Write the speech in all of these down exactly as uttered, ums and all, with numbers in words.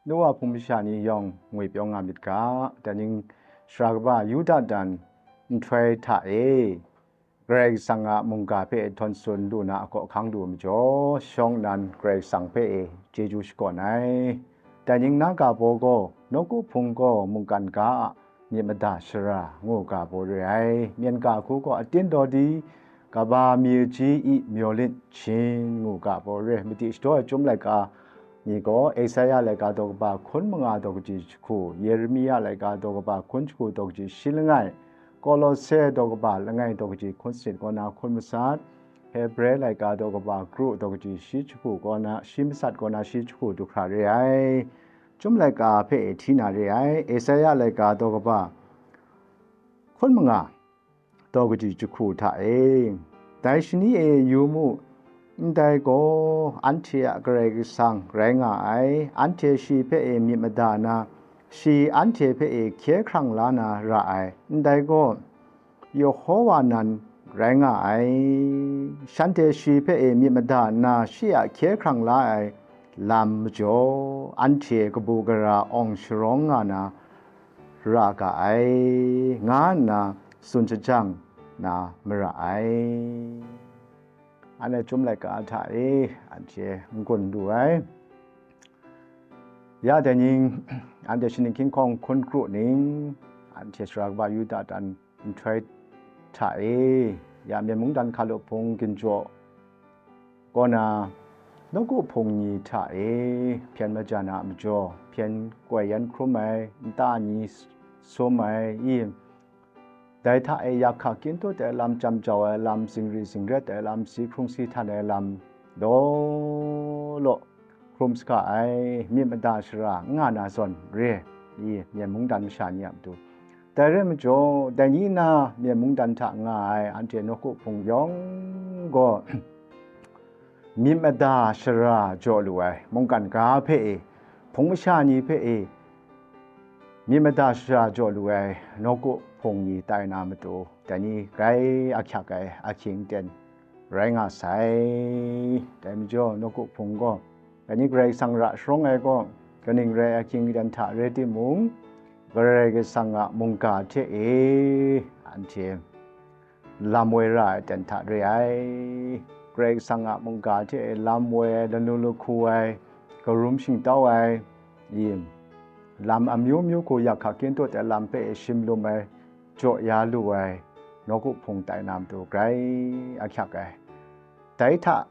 Nowa hpung masha ni yawng ngwipyawng nga myit ga, dai ning, sara kaba Yuda dan nhtoi hta e, Karai Kasang a mungga hpe htawn tsun lu na a hkaw hkang lu majaw, shawng nnan Karai Kasang hpe e chyeju shakawn ai. Dai ning, na ga baw gaw, nawku hpung gaw mungkan ga a myit mada shara ngu ga baw re ai. Myen ga hku gaw atin daw di, kaba mi aji i myaw lit shin ngu ga baw re. Madi shadaw ai chyum laika ni gaw, Esaia laika daw kaba hkun manga daw kaji jahku, Yeremia laika daw kaba hkun jahku daw kaji shi langai, Kolose daw kaba langai daw kaji hkun sanit kaw na hkun masat, Hebre laika daw kaba kru daw kaji shi jahku kaw na, shi masat kaw na shi jahku du hkra re ai. Chyum laika hpe e hti na re ai. Esaia laika daw kaba hkun manga daw kaji jahku hta e, dai shani e yu mu, ndai gaw anhte a Karai Kasang rai nga ai, anhte shi hpe e myit mada na, shi anhte hpe e hkye hkrang la na ra ai, ndai gaw Yehowa nan rai nga ai, shanhte shi hpe e myit mada nna shi a hkye hkrang la ai lam majaw, anhte kabu gara awng sharawng nga na ra ga ai, nga nna tsun shajang na mara ai. Anhte chyum laika hta e anhte n-gun lu ai. Ya dai ning, anhte shaning hkying hkawng hkun kru ning, anhte sara kaba Yuda dan nhtoi hta e, ya myen mungdan hkalup hpung ginjaw kaw na, nawku hpung ni hta e hpyen majan a majaw, hpyen koi yan hkrum ai, nta ni sum ai, i, dai hta e yak hka kyin tut ai lam, jam jau ai lam, zingri zingret ai lam, si hkrung si htan ai lam, law law hkrum sahka ai, myit mada shara n nga na zawn re, i, myen mungdan masha ni a matu. Dai rai majaw, dai ni na myen mungdan hta nga ai anhte nawku hpung yawng gaw, myit mada shara jaw lu ai, mungkan ga hpe e, hpung masha ni hpe e, myit mada shara jaw lu ai nawku hpung ni tai na matu, dai ni grai ahkyak ai ahkying ten rai nga sai. Dai majaw, nawku hpung gaw, dai ni Karai Kasang ra sharawng ai gaw, kaning rai ahkying ten hta rai timung, Karai Kasang a mungga hte e anhte lam woi ra ai ten hta re ai. Karai Kasang a mungga hte e lam woi ai, lanu lahku ai, karum shingtau ai, i, lam amyu myu hku yak hka kyin tut ai lam hpe e shim lum ai, jaw ya lu ai, nawku hpung tai na matu grai ahkyak ai. Dai hta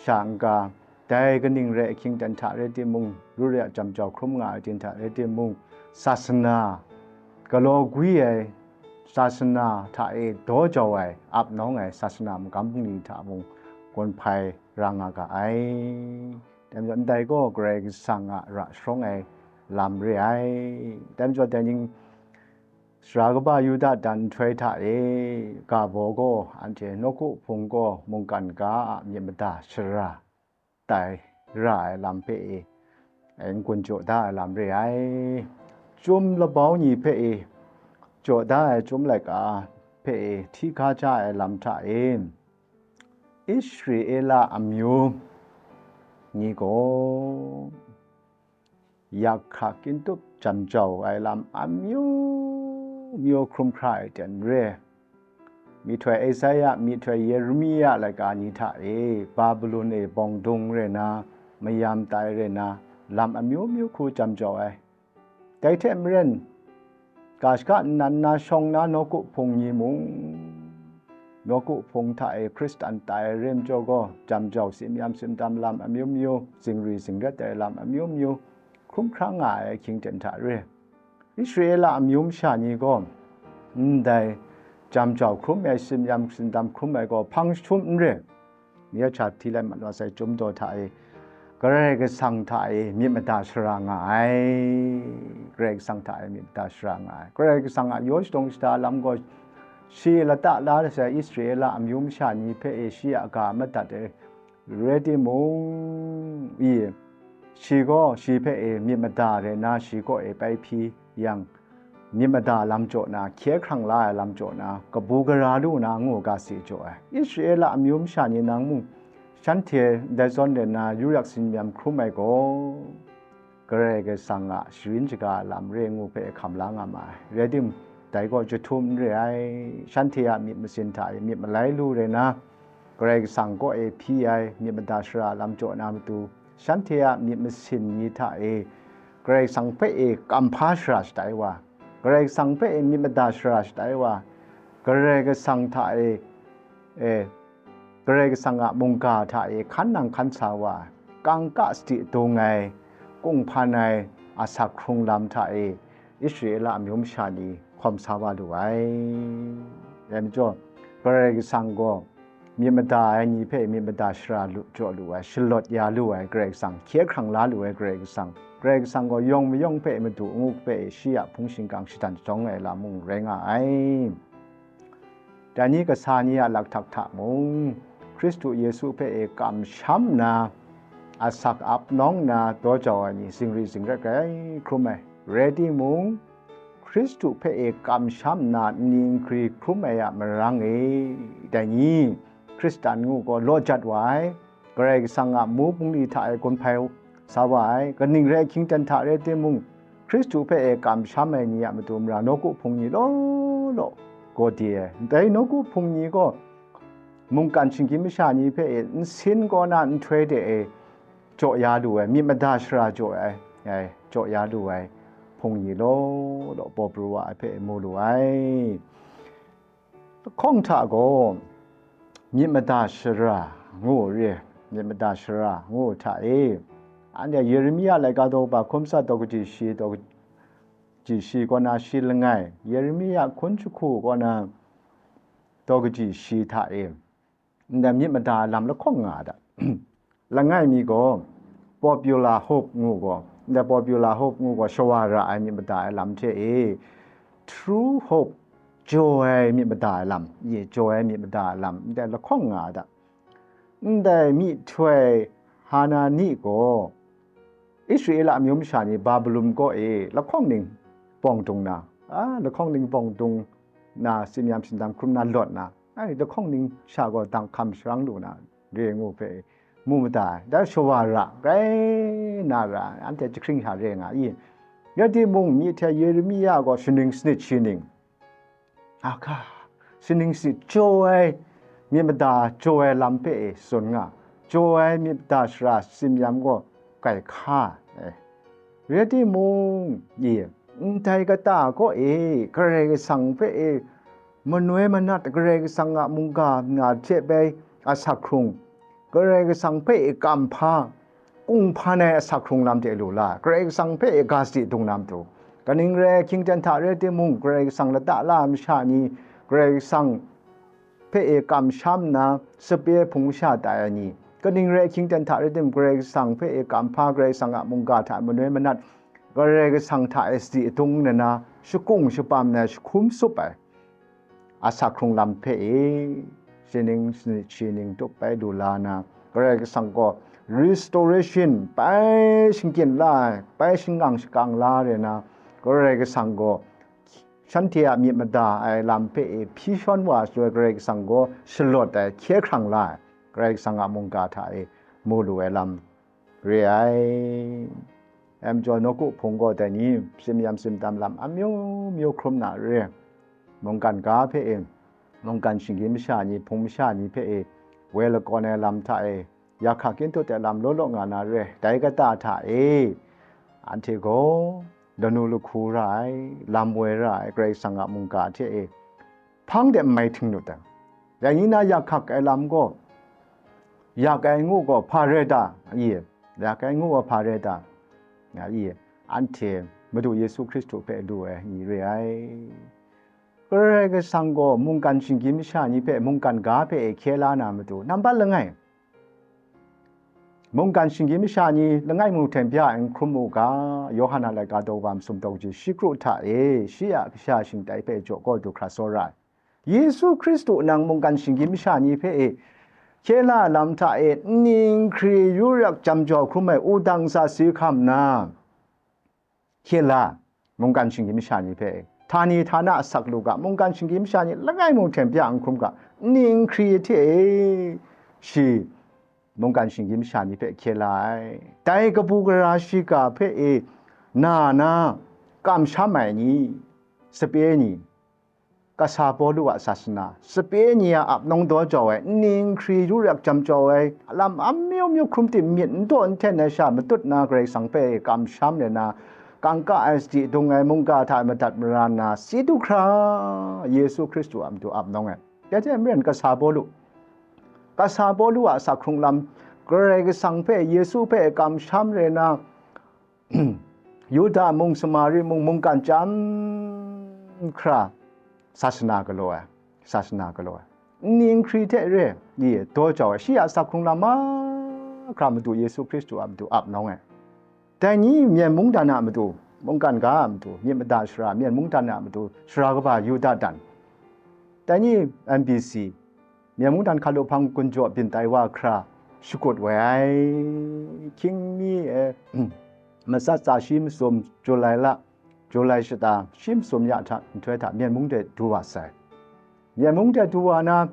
sha n-ga, dai kaning rai ahkying ten hta rai timung, ru re a jam jau hkrum nga ai ten hta rai timung, sasana, galaw gwi ai, sasana hta e daw jau ai, ap nawng ai, sasana magam bungli hta mung gun hpai ra nga ga ai. Dai majaw, ndai gaw Karai Kasang a ra sharawng ai lam re ai. Dai majaw, dai ning, sara kaba Yuda dan nhtoi hta e, ga baw gaw, anhte nawku hpung gaw mungkan ga a myit mada shara tai ra ai lam hpe e, n-gun jaw da ai lam re ai. Chyum labau ni hpe e jaw da ai chyum laika hpe e hti hkaja ai lam hta e, Israela amyu ni gaw yak hka kyin tut jam jau ai lam amyu myu hkrum hkra ai ten re. Myihtoi Esaia, myihtoi Yeremia laika ni hta e, Babilon e bawng dung rai na, mayam tai rai na, lam amyu myu hku jam jau ai. Dai hte maren, ga shaka nnan na shawng na nawku hpung ni mung, nawku hpung hta e Hkristan tai ai rim jaw gaw, jam jau, tsin yam tsin dam lam amyu myu, zingri zingret ai lam amyu myu, hkrum hkra nga ai ahkying ten hta re. Israela amyu masha ni gaw, ndai jam jau hkrum ai, tsin yam tsin dam hkrum ai gaw hpang jahtum n re. Ni a hta hti lai mat wa sai, Chyum daw hta e, Karai Kasang hta e myit mada shara nga ai. Karai Kasang hta e myit mada shara nga ai. Karai Kasang a yaw shadawng shada lam gaw, shi lata la sai Israela amyu masha ni hpe e shi a ga madat ai rai timung, i, shi gaw shi hpe e myit mada rai na, shi kaw e bai hpyi yang, myit mada lam jaw na, hkye hkrang la ai lam jaw na, kabu gara lu na ngu ga si jaw ai. Israela amyu masha ni nang mung, shanhte ndai zawn rai na, yu yak tsin yam hkrum ai gaw, Karai Kasang a sharin shaga a lam re ngu hpe hkam la nga ma ai. Rai tim, dai gaw jahtum n re ai, shanhte a myit masin hta e myit malai lu rai na, Karai Kasang kaw e hpyi ai myit mada shara lam jaw na matu, shanhte a myit masin ni hta e Karai Kasang hpe e kamhpa shara shatai wa, Karai Kasang hpe e myit mada shara shatai wa, Karai Kasang hta e, e, Karai Kasang a mungga hta e hkan nang hkan sa wa, kangka sadi dung ai, kunghpan ai asak hkrung lam hta e Israela amyu masha ni hkawm sa wa lu ai. Dai majaw, Karai Kasang gaw myit mada ai ni hpe myit mada shara lu, jaw lu ai, shalawt ya lu ai Karai Kasang, hkye hkrang la lu ai Karai Kasang, Karai Kasang gaw yawng mayawng hpe madu ngu hpe shi a hpung shingkang shadan shadawng ai lam mung rai nga ai. Dai ni kasa ni a lakhtak hta mung, Hkristu Yesu hpe e kamsham nna, asak ap nawng nna daw jau ai ni zingri zingrat rai hkrum ai. Rai timung, Hkristu hpe e kamsham nna nni nkri hkrum ai a marang e, dai ni Hkristan ngu gaw law jat wa ai, Karai Kasang a mu bungli hta e gun hpai sa wa ai, kaning rai ahkying ten hta rai timung, Hkristu hpe e kamsham ai ni a matu mara nawku hpung ni law law gaw de ai. Ndai nawku hpung ni gaw mungkan shinggyim masha ni hpe e nsin kaw na nhtoi de e jaw ya lu ai, myit mada shara jaw ai, ai, jaw ya lu ai hpung ni law law paw pru wa ai hpe mu lu ai. Lahkawng hta gaw, myit mada shara ngu re, myit mada shara ngu hta e, anhte Yeremia laika daw ba hkum tsat daw kaji shi, daw kaji shi kaw na shi langai, Yeremia hkun jahku kaw na daw kaji shi hta e, ndai myit mada ai lam lahkawng nga a ta? Langai mi gaw, popular hope ngu gaw, ndai popular hope ngu gaw, shawa ra ai myit mada ai lam hte e, true hope, jaw ai myit mada ai lam, ye jaw ai myit mada ai lam, ndai lahkawng nga a ta? Ndai myihtoi Hanani gaw, Israela amyu masha ni Babulon kaw e lahkawng ning bawng dung na, a, lahkawng ning bawng dung na, tsin yam sindang hkrum na lawt na, ai, lahkawng ning sha gaw dang hkam sharang lu na, re ngu hpe mu mada ai. Dai shawa ra, grai na ra, anhte jahkring sha re nga i? Rai timung, myihtoi Yeremia gaw shaning sanit shi ning, ahka, shaning sanit jaw ai, myit mada jaw ai lam hpe e tsun nga, jaw ai myit mada shara tsin yam gaw kai hka ai. Rai timung, i, ndai kata kaw e Karai Kasang hpe e manoi manat, Karai Kasang a mungga nga hte bai asak hkrung, Karai Kasang hpe e kamhpa, kunghpan ai asak hkrung lam hte lu la, Karai Kasang hpe e ga sadi dung na matu, kaning rai ahkying ten hta rai timung, Karai Kasang lata la ai masha ni, Karai Kasang hpe e kamsham nna, sape ai hpung masha tai ai ni, kaning rai ahkying ten hta rai tim, Karai Kasang hpe e kamhpa, Karai Kasang a mungga hta manoi manat, Karai Kasang hta e sadi adung nna, shakung shapam nna, jahkum tsup ai asak hkrung lam hpe e, shaning sanit shi ning tup bai lu la na, Karai Kasang gaw restoration bai shingkyin la ai, bai shangang shakang la ai rai na, Karai Kasang gaw shanhte a myit mada ai lam hpe e hpyi shawn wa ai shaloi, Karai Kasang gaw shalawt ai, hkye hkrang la ai, Karai Kasang a mungga hta e mu lu ai lam re ai. Em jaw nawku hpung gaw dai ni, tsin yam tsin dam lam amyu myu hkrum na re, mungkan ga hpe e, mungkan shinggyim masha ni, hpung masha ni hpe e, woi lakawn ai lam hta e, ya hka kyin tut ai lam law law nga na re, dai kata hta e, anhte gaw lanu lahku ra ai, lam woi ra ai Karai Kasang a mungga hte e, hpang de n mai htinglut ai. Dai ni na yak hkak ai lam gaw, yak ai ngu gaw hpa rai ta? Nga i, yak ai ngu gaw hpa rai ta? Nga i, anhte Madu Yesu Hkristu hpe lu ai ni re ai. Karai Kasang gaw mungkan shinggyim masha ni hpe mungkan ga hpe e hkye la na matu, nambat langai, mungkan shinggyim masha ni langai mung hten bya ai n hkrum u ga, Yawhan a laika daw wa masum daw kaji shi kru hta e, shi a kasha shingtai hpe jaw kaw du hkra tsawra ai. Yesu Hkristu nang mungkan shinggyim masha ni hpe e hkye la ai lam hta e, nni nhkri yu rak jam jau hkrum ai wudang sa si hkam nna, hkye la, mungkan shinggyim masha ni hpe, htani htana asak lu ga, mungkan shinggyim masha ni langai mung hten bya n hkrum ga, nni nhkri hte e shi mungkan shinggyim sha ni hpe hkye la ai. Dai kabu gara shiga hpe e na na kamsham ai ni, sape ni, kasa Pawlu a sasana, sape ni a ap nawng daw jau ai, nni nhkri yu rak jam jau ai, lam amyu myu hkrum tim myit n daw n hten ai sha matut na Karai Kasang hpe kamsham le na, kangka ai sadi dung ai mungga hta madat mara nna, si du hkra Yesu Hkristu a matu ap nawng ai. Dai hte maren kasa Pawlu, kasa Pawlu a asak hkrung lam, Karai Kasang hpe, Yesu hpe kamsham le na, Yuda mung, Samari mung, mungkan chyam hkra sasana galaw ai, sasana galaw ai. Nni nhkri hte re ai, daw jau ai, shi a asak hkrung lam mahkra matu Yesu Hkristu a matu ap nawng ai. Dai ni Myen mungdan a matu, mungkan ga a matu, myit mada sara, Myen mungdan a matu sara kaba Yuda dan. Dai ni M B C, Myen mungdan hkalu hpang gun jaw byin tai wa hkra shakut woi ai. Hkying mi e, matsat tsa shi masum, Julai la, Julai shata, shi masum ya hta, nhtoi hta, Myen mung de du wa sai. Myen mung de du wa na,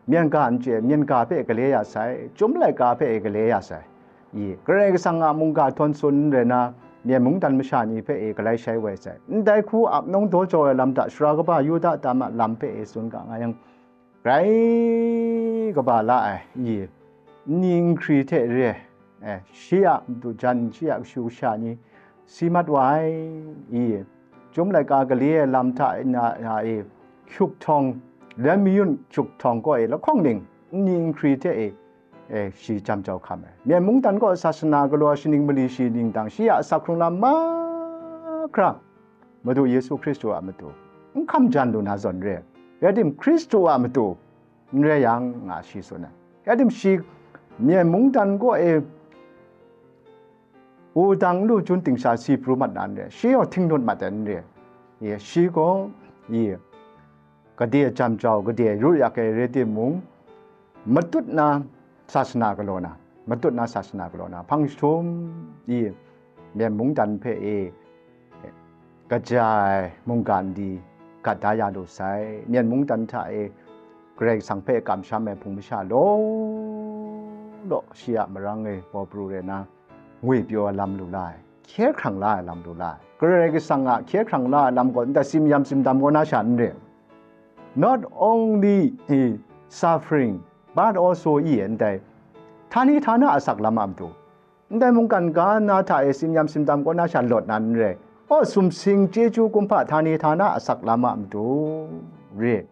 myen ga n chye, myen ga hpe gale ya sai, Chyum laika hpe gale ya sai. I, Karai Kasang a mungga htawn tsun n rai na, Myen mungdan masha ni hpe e galai shai woi sai. Ndai hku ap nawng daw jau ai lam hta, sara kaba Yuda tam a lam hpe e tsun ga nga yang, grai kaba la ai, i, nni nhkri hte re ai, eh, shi a matu jan, shi a kashu kasha ni si mat wa ai, i, Chyum laika gale ai lam hta na, na e, hkyuk htawng, lam mayun hkyuk htawng kaw e lahkawng ning, nni nhkri hte e, e, shi jam jau hkam ai. Myen mungdan kaw sasana galaw ai shaning mali shi ning dang, shi a asak hkrung lam mahkra, Madu Yesu Hkristu a matu n hkam jan lu na zawn re ai. Rai tim, Hkristu a matu n rai yang, nga shi tsun ai. Rai tim, shi Myen mungdan kaw e wudang lu chun ting sha si pru mat na n re ai, shi gaw htinglut mat ai n re ai. Ye, shi gaw, ye, gade jam jau, gade ru yak ai rai timung, matut na sasana galaw na, matut na sasana galaw na, hpang jahtum, i, Myen mungdan hpe e, kaja ai mungga ndi gat da ya lu sai. Myen mungdan hta e Karai Kasang hpe kamsham ai hpung masha law law, shi a marang e bawpru rai na, ngwi pyaw ai lam lu la ai, hkye hkrang la ai lam lu la ai. Karai Kasang a hkye hkrang la ai lam gaw, ndai tsim yam tsim dam kaw na sha n re. Not only, eh, suffering, but also, i, ndai htani htana asak lam a matu, ndai mungkan ga na hta e tsim yam tsim dam kaw na sha lawt na n re. Aw, sumsing chyeju kumhpa htani htana asak lam a matu re.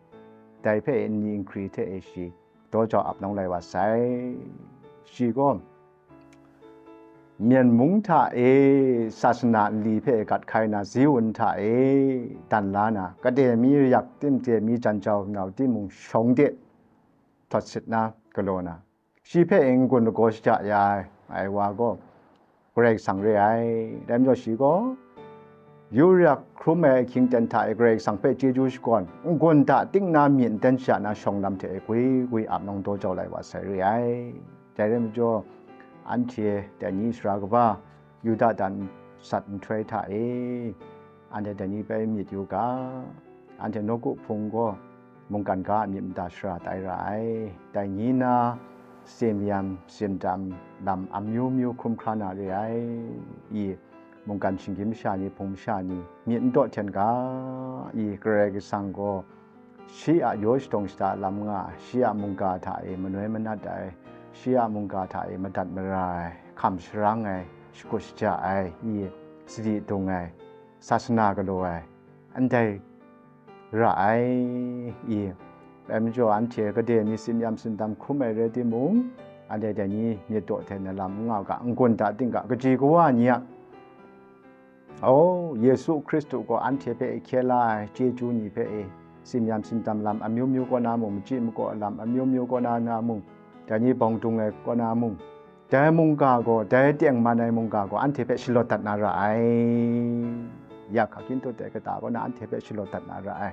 Dai hpe nni nhkri hte e shi daw jau ap nawng lai wa sai. Shi gaw, Myen mung hta e sasana nli hpe gat hkai na, Ziun hta e dan la na, gade mi yak tim, gade mi jan jau nau timung shawng de htawt sit na galaw na, shi hpe n-gun lagaw shaja ya ai wa gaw, Karai Kasang re ai. Dai majaw shi gaw, yu yak hkrum ai ahkying ten hta e Karai Kasang hpe chyeju shakawn, n-gun hta ting na myi nten sha na shawng lam hte e gwi gwi ap nawng daw jau lai wa sai re ai. Dai rai majaw, anhte dai ni sara kaba, Yuda dan sat nhtoi hta e, anhte dai ni bai myit yu ga, anhte nawku hpung gaw mungkan ga a myit mada shara tai ra ai. Dai ni na, tsim yam tsim dam lam amyu myu hkrum hkra na re ai. I, mungkan shinggyim masha ni, hpung masha ni, myit n daw hten ga, i, Karai Kasang gaw shi a yaw shadawng shada lam nga ai, shi a mungga hta e manoi manat ai, shi a mungga hta e madat mara ai, hkam sharang ai, shakut shaja ai, i, sadi dung ai, sasana galaw ai, ndai ra ai, i, dai majaw anhte gade ni tsim yam tsim dam hkrum ai rai timung, anhte dai ni myit daw hten na lam n nga u ga, n-gun hta ting ga, kaji kawa ni a, O, Yesu Hkristu gaw anhte hpe hkye la ai chyeju ni hpe e, tsim yam tsim dam lam amyu myu kaw na mung, machyi makaw lam amyu myu kaw na na mung, dai ni bawng dung ai kaw na mung, dai mungga gaw, dai tengman ai mungga gaw anhte hpe shalawt dat na ra ai. Ya hka gintu dai kata kaw na anhte hpe shalawt dat na ra ai.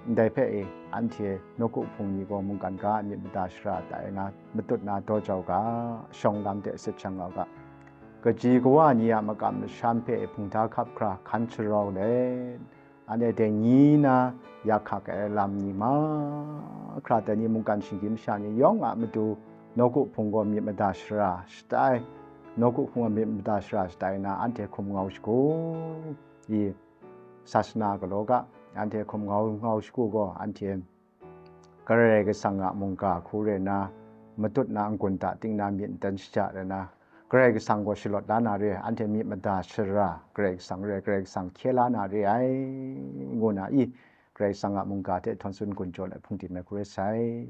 Ndai hpe e, anhte nawku hpung ni gaw mungkan ga a myit mada shara tai na, matut na daw jau ga, shawng lam de sit shang nga u ga. Kaji kawa ni a makam masham hpe hpungda hkap hkra hkan sharau let, anhte dai ni na ya hkak ai lam ni mahkra, dai ni mungkan shinggyim masha ni yawng a matu nawku hpung gaw myit mada shara shata ai, nawku hpung gaw myit mada shara shata ai na, anhte hkum ngau shagu i, sasana galaw ga, anhte hkum ngau ngau shagu gaw, anhte Karai Kasang a mungga hku re na, matut na n-gun ta ting na myit n tan shaja re na, Karai Kasang gaw shalawt la na re ai, anhte myit mada shara, Karai Kasang re, Karai Kasang hkye la na re ai, ngu na i, Karai Kasang a mungga hte htawn tsun gun jaw let hpung tin na hku re sai.